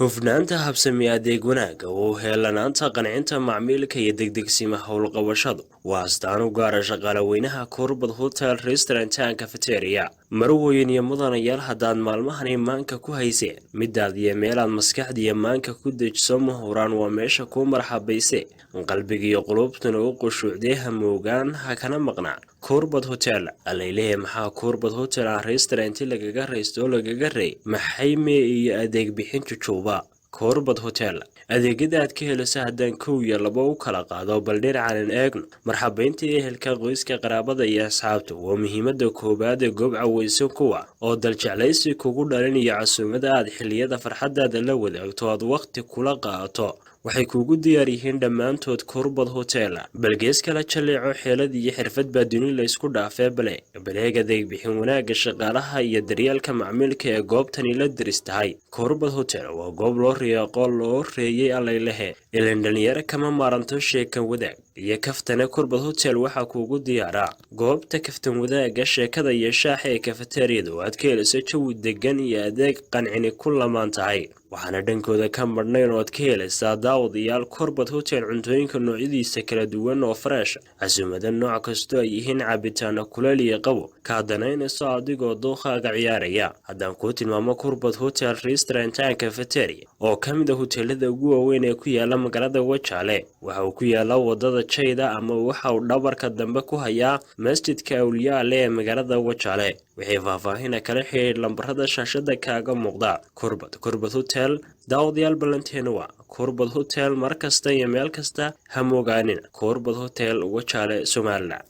Hufnaanta, habsami adeeg wanaagga oo heelanaanta qancinta macmiilka iyo degdegsima howlqabashadu waa astaan u gaara shaqaalaweynaha Kurbad Hotel Restaurant and Cafeteria. Marweyn iyo mudanayaal, haddaad maalmahan maanka ku hayseen midaad iyo meelaad maskaxda iyo maanka ku dejiso, ma huraan waa meesha kuu marxabayse, qalbiga iyo qulubtuna u qushuucdee, hamoogaan ha kana maqnaan Kurbad Hotel. Allaylehe, maxaa Kurbad Hotel and Restaurant lagaga raysto oo lagaga reey? Maxay mee iyo adeeg bixin jujuuba Kurbad Hotel? Adeegyada aad ka helayso haddaan kow iyo labo u kala qaado, bal dhinacanan eegno. Marxabaynta ehelka, qoyska, qaraabada iyo asxaabta waa muhiimada koowaad ee goob caweysan, kuwa oo daljeclaysi kugu dhalinayo casuumada aad xiliyada farxadaada la wadaagto, aad wakhti kula qaato, waxay kuugu diyaar yihiin dhammaantood Kurbad Hotel. Balgees kala jaleeco, xeelad iyo xirfad baa duni laysku dhaafee, bale baleeg adeeg bixin wanaagga shaqaalaha iyo daryeelka macmiilka ee goobtani la diris tahay. Kurbad Hotel waa goob loo riyaaqo, loo reeyay. Allaylehe, ilan dhalinyaro kama maaranto sheekan wadaag iyo kaftane. Kurbad Hotel waxaa kuugu diyaaraa goobta kaftan wadaagga, sheekada iyo shaaxa ee kafeteriyada oo aad ka helayso jawi degan iyo adeeg qancini ku lamaan tahay. Waxaana dhankooda ka madhnayn oo aad ka helaysaa, daawadayaal, Kurbad Hotel cuntooyinka noocyadiisa kala duwan oo fresh, casuumada nooc kastoo ay yihiin, cabitaano kuleel iyo qabo kaa danaynayso adigoo dookhaaga ciyaaraya. Haddaan kuu tilmaamo Kurbad Hotel Restaurant and Cafeteria oo ka mid a hoteelada ugu waaweyn ee ku yaala magaalada Wajaale, waxa uu ku yaala wadada Jayda ama waxa uu dhabarka dambe ku hayaa Masjidka Awliyaale ee magaalada Wajaale. Wixii faahfaahina kala xidhiidh lambarada shaashada kaaga muuqda. Kurbad Hotel, daawadayaal, ballanteena waa Kurbad Hotel. Mar kasta iyo meel kasta ha moogaanin Kurbad Hotel, Wajaale, Somaliland.